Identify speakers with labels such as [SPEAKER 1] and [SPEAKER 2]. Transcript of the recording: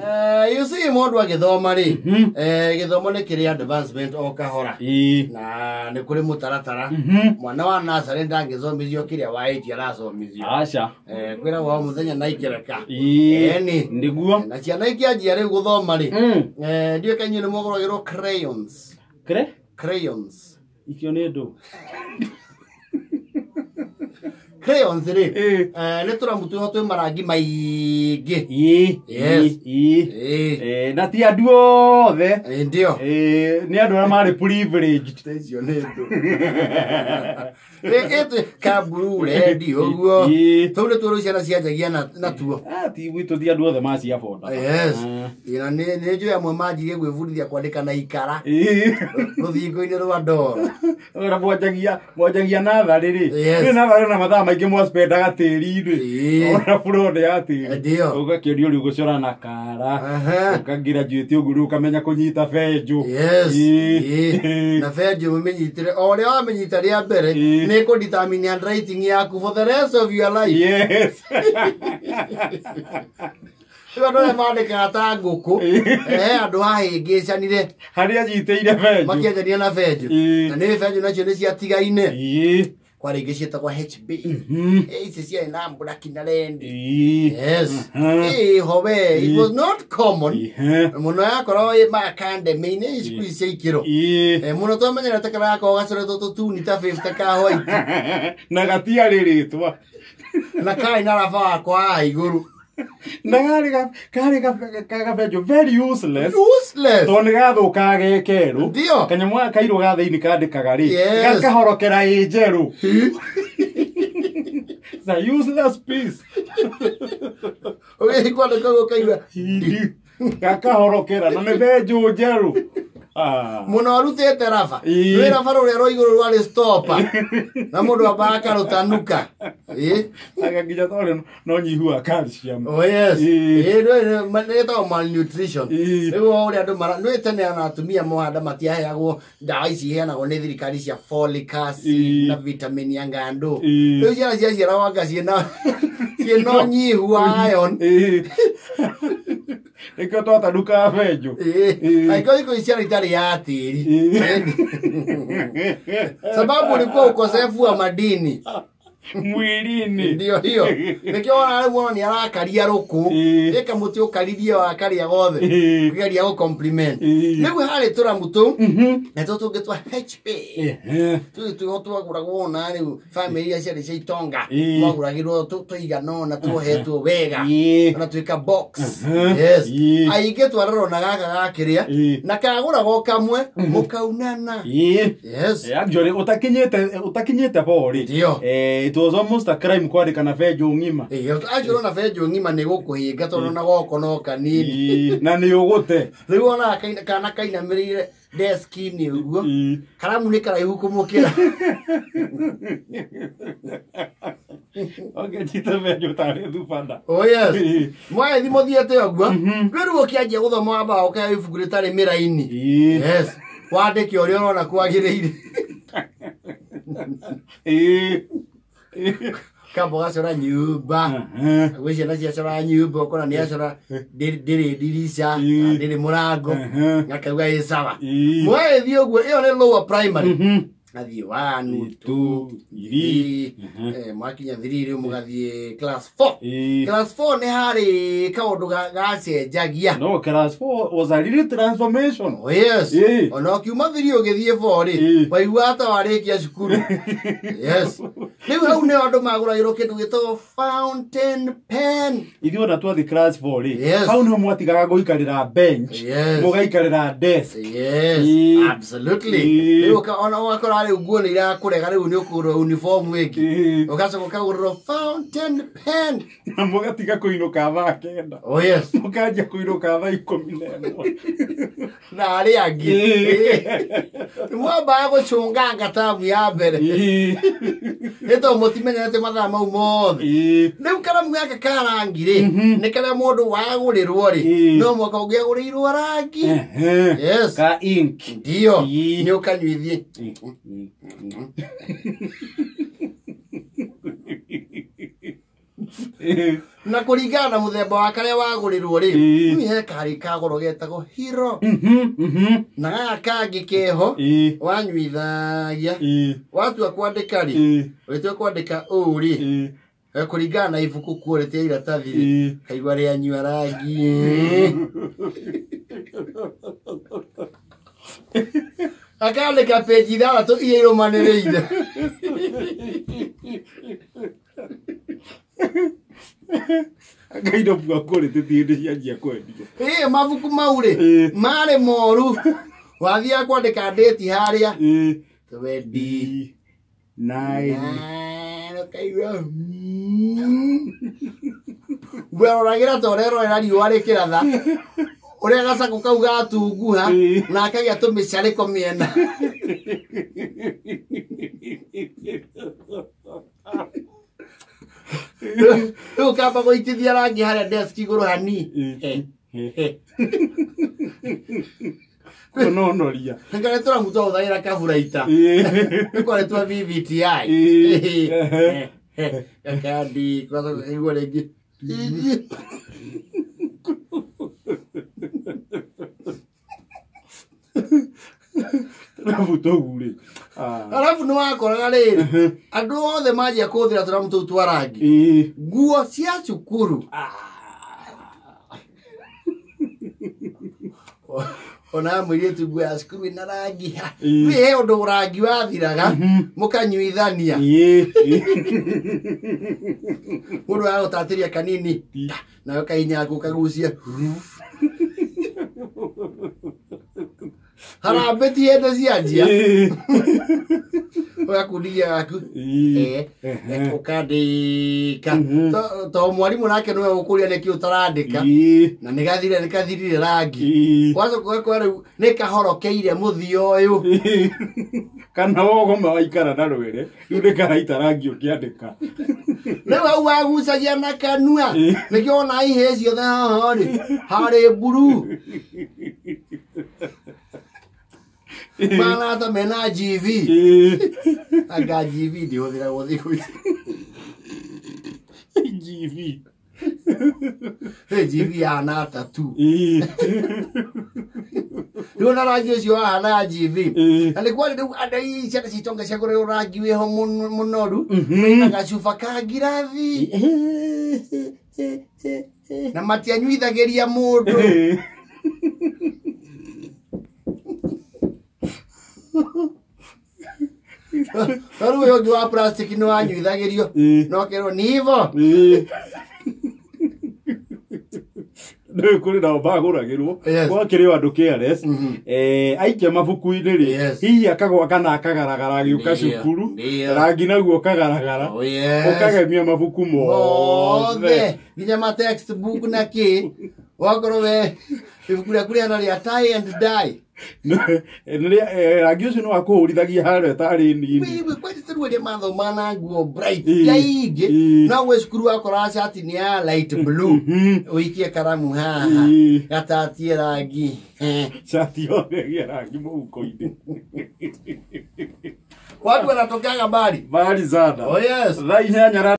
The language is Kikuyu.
[SPEAKER 1] You see mundu agithoma ri githomo ni kiri advancement o kahora na ni kuri mutaratara mwana wa nursery ndangithomithio kiria wa 8 arathomithio
[SPEAKER 2] acha
[SPEAKER 1] kwira wa muthenya na ikereka eni
[SPEAKER 2] niguo
[SPEAKER 1] na ciana ikianjia riu guthoma ri ndiwe kanyu ni mwaguragirwo crayons crayons
[SPEAKER 2] ikio ni ndu
[SPEAKER 1] crayons ri ni turamu twi marangi maingi
[SPEAKER 2] yes na ti andu othe
[SPEAKER 1] ndio
[SPEAKER 2] ni andu aria mari privileged
[SPEAKER 1] icio ni ndu ri ka blue red uguo tuu ni tuo ciana cianjagia na tuo
[SPEAKER 2] ti gwitu ti andu othe maciaboda
[SPEAKER 1] yes ina ni njui amwe manjirie gwibundithia kwandika na ikara ruthingo-ini rwa ndoro
[SPEAKER 2] ora mwanjagia natharĩ ri ni natharĩ na mathaa maingi mwaspendaga tĩri-inĩ ora burode ya tĩri ũgakĩũrio rĩu gũcora na kara ũkagraduate ũguo rĩu ũkamenya kũnyita benjũ
[SPEAKER 1] yes na benjũ ũmĩnyitĩre o ũrĩa wamĩnyita rĩa mbere nĩ kũ determine handwriting yaku for the rest of your life
[SPEAKER 2] yes
[SPEAKER 1] rĩu andũ arĩa mandĩkaga ta ngũkũ andũ ahĩngĩcanire
[SPEAKER 2] harĩa anyitĩire benjũ
[SPEAKER 1] makĩanjania na benjũ na nĩ benjũ nacio nĩ ciatigaine kwarĩ ingĩ ciĩtagwo HB ici ciarĩ na black na red yes howe it was not common mũno yakoragwo ĩ makandeme-inĩ cukuru cia ikĩro mũno twamenyerete karĩa gakoragwo gacoretwo tũtuni ta 50 ka white
[SPEAKER 2] na gatiarĩ rĩtwa
[SPEAKER 1] na karĩ na raba wakwa haha igũrũ
[SPEAKER 2] na karĩ gabenjũ very useless tondũ nĩ gathũkaga ge kerũ
[SPEAKER 1] ndio
[SPEAKER 2] kanyamũ gaka kairũ ga thĩinĩ kandĩkaga rĩ gakahorokera ĩ njerũ it's a useless piece
[SPEAKER 1] ũgĩthiĩ kwandĩka ũguo ũkaigua
[SPEAKER 2] gakahorokera na nĩ benjũ njerũ
[SPEAKER 1] mũno arutĩte raba rwĩ raba rũrĩa rwa igũrũ rwarĩ stopper na mũndũ ambaga akarũtanuka
[SPEAKER 2] anga nginya tondũ no nyihu wa calcium
[SPEAKER 1] oh yes nĩtagwo malnutrition rĩu o ũrĩa andũ mara nĩ tene ona atumia mohanda matiaheagwo ndawa ici iheanagwo nĩ thirikari cia folic acid na vitamin ya ngandũ rĩu ciana ciaciaragwo anga ciĩna ũnyihu wa iron
[SPEAKER 2] nĩkĩo twatanukaga benjũ
[SPEAKER 1] angĩkorwo thikũ ici ciana itarĩ ya tĩri sababu ulikuwa ukosefu wa madini
[SPEAKER 2] mwili-inĩ
[SPEAKER 1] ndio hiyo nĩkĩo wona rĩu wona nĩ arakaria rũkũ ĩ kamũtĩ ũkaririe wakaria gothe ũkĩgeria gũ compliment rĩu harĩ tũramu tũu na tũtũ tũngĩ twa HP tũu tũo twagũragwo ona rĩu bamĩrĩ iria ciarĩ cia itonga mwagũragĩrwo tũigana ũna tuohetwo wega ona twĩka box yes aingĩ twarorwo na gaka gakĩrĩa na kagũragwo kamwe mũkaunana yes
[SPEAKER 2] actually ũtakinyĩte bo rĩ
[SPEAKER 1] ndio
[SPEAKER 2] it was almost a crime kwandĩka na benjũ ng'ima
[SPEAKER 1] actually ona benjũ ng'ima nĩ gũkũhinga tondũ na goko no kanini
[SPEAKER 2] na nĩ ũgũte
[SPEAKER 1] rĩu ona kana kainamĩrĩire deski-inĩ ũguo karamu nĩ karaihu kũmũkĩra
[SPEAKER 2] ũngĩnyita benjũ tarĩ thubanda
[SPEAKER 1] oh yes mwagĩthiĩ mũthiĩte ũguo rĩu ũkĩanjia gũthoma wambaga ũkaheo ibuku rĩtarĩ mĩraini yes wandĩke ũrĩa ũrona kwagĩrĩire kamba ũgacora nyũmba gwĩ ciana ciacora nyũmba ũkona nĩ acora ndĩrĩ ndirica ndĩrĩ mũrango akauga ĩ sawa mwagĩthiĩ ũguo ĩyo nĩ lower primary athiĩ 1 2 3 mwakinya 3 rĩu mũgathiĩ class 4 class 4 nĩ harĩ kaũndũ gacenjagia
[SPEAKER 2] no class 4 was a real transformation
[SPEAKER 1] oh yes ona ũkiuma 3 ũgĩthiĩ 4 rĩ waigua ta warĩkia cukuru yes rĩu hau nĩho andũ magũragĩrwo kĩndũ gĩtagwo fountain pen
[SPEAKER 2] ithuĩ ona twathiĩ class 4 rĩ hau nĩho mwatigaga gũikarĩra bench mũgaikarĩra desk
[SPEAKER 1] yes absolutely rĩu ona ũgakora rĩu nguo nĩ irakũrega rĩu nĩ ũkũgũrwo uniform ĩngĩ ũgacoka ũkagũrĩrwo fountain pen
[SPEAKER 2] na mũgatiga kũinũka thaa 9
[SPEAKER 1] oh yes
[SPEAKER 2] mũkanjia kũinũka thaa 11
[SPEAKER 1] na arĩa angĩ nĩ mwambaga gũcũnganga tamu ya mbere nĩ tondũ mũtimenyerete mathaa mau mothe rĩu karamu gaka ka rangi rĩ nĩ karĩa mũndũ wagũrĩrwo rĩ no mwaka ũngĩagũrĩirwo rangi yes
[SPEAKER 2] ka ink
[SPEAKER 1] ndio nĩ ũkanyuithie Na kũringana na mũthemba wa karĩa wagũrĩrwo rĩ,
[SPEAKER 2] Ĩĩ.
[SPEAKER 1] he karĩ ka goro getagwo Hero.
[SPEAKER 2] Mhm, mhm.
[SPEAKER 1] Na gaka kangĩ keho
[SPEAKER 2] Ĩĩ.
[SPEAKER 1] wanyuithagia.
[SPEAKER 2] Ĩĩ.
[SPEAKER 1] Watua kwandĩka rĩ,
[SPEAKER 2] Ĩĩ.
[SPEAKER 1] ũgĩtua kwandĩka ũũ rĩ,
[SPEAKER 2] Ĩĩ.
[SPEAKER 1] kũringana na ibuku quality ya iratathi rĩ,
[SPEAKER 2] Ĩĩ.
[SPEAKER 1] kaigua rĩanyua rangi. Akandĩka page ithathatũ iria irũmanĩrĩire.
[SPEAKER 2] Ngai no bua quality ti hĩndĩ cianjia kwendio.
[SPEAKER 1] Ĩĩ mabuku mau rĩ,
[SPEAKER 2] Ĩĩ.
[SPEAKER 1] marĩ moru. Wathiaga kwandĩka date harĩa.
[SPEAKER 2] Ĩĩ.
[SPEAKER 1] 29.
[SPEAKER 2] Nine.
[SPEAKER 1] Ũkaigua weroragĩra ta ũrerorera riũa rĩkĩratha ũrĩa gacakũ kau gatunguha
[SPEAKER 2] Ĩĩ.
[SPEAKER 1] na akagĩa tũmĩcarĩko mĩena. Rĩu ũkamba gũitithia rangi harĩa desk igũrũ hani.
[SPEAKER 2] Ĩĩ. Kũnonoria.
[SPEAKER 1] Nĩkarĩ tũramu twahũthagĩra kaburaita.
[SPEAKER 2] Ĩĩ.
[SPEAKER 1] Nĩ kwarĩ twa VVTi.
[SPEAKER 2] Ĩĩ.
[SPEAKER 1] Gakandi gacoka kaigua rĩngĩ.
[SPEAKER 2] Tũramu tũu rĩ. Ah.
[SPEAKER 1] Arabu nĩ wakoraga rĩrĩ andũ othe manjia kũhũthĩra tũramu tũu twa rangi.
[SPEAKER 2] Ĩĩ.
[SPEAKER 1] Nguo cia cukuru ona mũirĩtu nguo ya cukuru ĩna rangi ha.
[SPEAKER 2] Ĩĩ.
[SPEAKER 1] Rĩu he ũndũ rangi wathiraga mũkanyuithania.
[SPEAKER 2] Ĩĩ.
[SPEAKER 1] Mũndũ agũtatĩria kanini nawe kahinya gaku kagucia. Harambĩ ti hĩndĩ cianjia.
[SPEAKER 2] Ĩĩ.
[SPEAKER 1] Ũgakundigia gaku.
[SPEAKER 2] Ĩĩ. Ehe.
[SPEAKER 1] Ũkandĩka.
[SPEAKER 2] Mhm.
[SPEAKER 1] To mwarimũ nake nĩwe ũkũria nĩkĩ ũtarandĩka.
[SPEAKER 2] Ĩĩ.
[SPEAKER 1] Na nĩgathire nĩkathirire rangi.
[SPEAKER 2] Ĩĩ.
[SPEAKER 1] Wacoka ũgakora rĩu nĩkahorokeire mũthia ũyũ.
[SPEAKER 2] Ĩĩ. Kana wogoma waikara na rwere rĩu nĩ karaita rangi ũkĩandĩka.
[SPEAKER 1] Rĩu hau wagucagia na kanua.
[SPEAKER 2] Ĩĩ.
[SPEAKER 1] Nĩkĩo wona ihĩĩ ciothe haha rĩ harĩ mburuu. Mana ta mena GV.
[SPEAKER 2] Ĩĩ.
[SPEAKER 1] Anga GV ndĩhũthĩragwo thikũ ici.
[SPEAKER 2] GV.
[SPEAKER 1] Ĩ GV yahana ta tu.
[SPEAKER 2] Ĩĩ.
[SPEAKER 1] Rĩu ona rangi ũcio wahana GV.
[SPEAKER 2] Ĩĩ.
[SPEAKER 1] Na nĩ kwarĩ rĩu andũ ai ciana citonga ciagũrĩrwo rangi wĩho mũnoru.
[SPEAKER 2] Mhm.
[SPEAKER 1] Mena gacuba ka ngirathi. Na matianyuithagĩria mũndũ.
[SPEAKER 2] Ĩĩ.
[SPEAKER 1] No rĩu ũyũ ũngĩ wa plastic nĩ wanyuithagĩrio.
[SPEAKER 2] Ĩĩ.
[SPEAKER 1] No kerwo ni hivo.
[SPEAKER 2] Ĩĩ. Nĩ kũrĩ nao magũragĩrwo
[SPEAKER 1] Yes.
[SPEAKER 2] gwakĩrĩ o andũ careless.
[SPEAKER 1] Mhm.
[SPEAKER 2] Aikia mabuku-inĩ rĩ
[SPEAKER 1] Yes.
[SPEAKER 2] hihi akagwa kana akagaragara agĩũka
[SPEAKER 1] Ndio,
[SPEAKER 2] cukuru
[SPEAKER 1] ndio.
[SPEAKER 2] rangi naguo ũkagaragara
[SPEAKER 1] Oh, yes.
[SPEAKER 2] ũkagemia mabuku mothe
[SPEAKER 1] Mothe. Nginya ma textbook na kĩ. Wakorwo we ibuku rĩaku rĩhana rĩa tie and dye.
[SPEAKER 2] Rangi ũcio nĩ wakũhũrithagia harĩa ĩtarĩ nini.
[SPEAKER 1] Wewe kwani tũ arĩa mathomaga na nguo bright
[SPEAKER 2] Ĩĩ.
[SPEAKER 1] ti aingĩ
[SPEAKER 2] Ĩĩ.
[SPEAKER 1] no gwĩ cukuru wakoraga cati nĩ ya light blue
[SPEAKER 2] Mhm.
[SPEAKER 1] ũikie karamu haha
[SPEAKER 2] Ĩĩ.
[SPEAKER 1] gatatie rangi.
[SPEAKER 2] Cati yothe ĩgĩe rangi mũhuko-inĩ.
[SPEAKER 1] Watu wanatokaga mbali.
[SPEAKER 2] Mbali sana.
[SPEAKER 1] Oh yes.
[SPEAKER 2] Thaa inyanya na